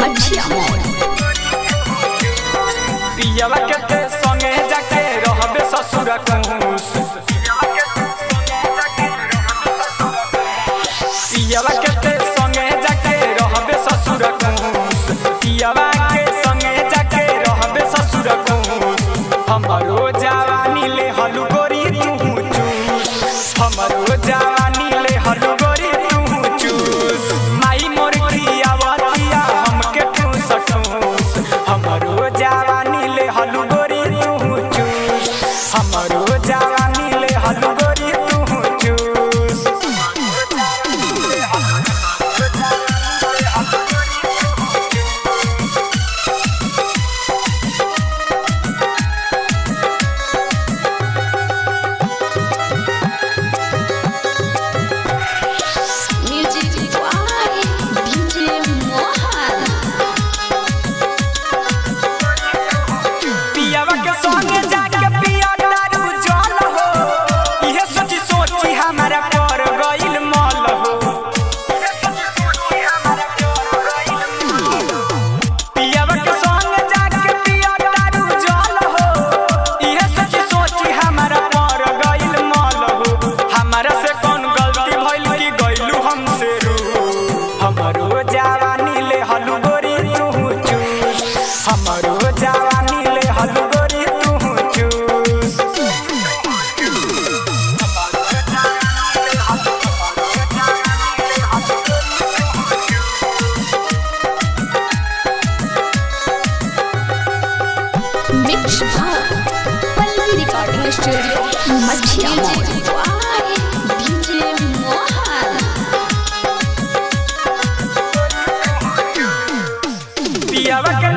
मछिया मोड़। पियवा के ते संगे जाके रहबे ससुर कुस। पियवा के ते संगे जाके रहबे ससुर कुस। पियवा के संगे जाके रहबे ससुर कुस। हमरो जवानी ले हलु गोरी तू चूस। हमरो जवानी ले हलु गोरी तू चूस। माई मोर खियावतिया हमके ठूस ठूस। हमरो जवानी ले हलु गोरी तू चूस। हमरो जवानी ले हलु गोरी तू चूस। Music by DJ Mohan. पियावा के संगे जाके पिया दारू जल हो। इहे सोची सोची हमारा पर गइल मल हो। पियावा के संगे जाके पिया दारू जल हो। इहे सोची सोची हमारा पर गइल मल हो। हमारा से कौन गलती भइल कि गइलू हमसे रू। हमरो जवानी ले हलु गोरी तू चूस। हमरो जवानी ले हलु गोरी तू चूस। Mix by Pallavi recording studio Machhiya Mor. By DJ Mohan. पियावा के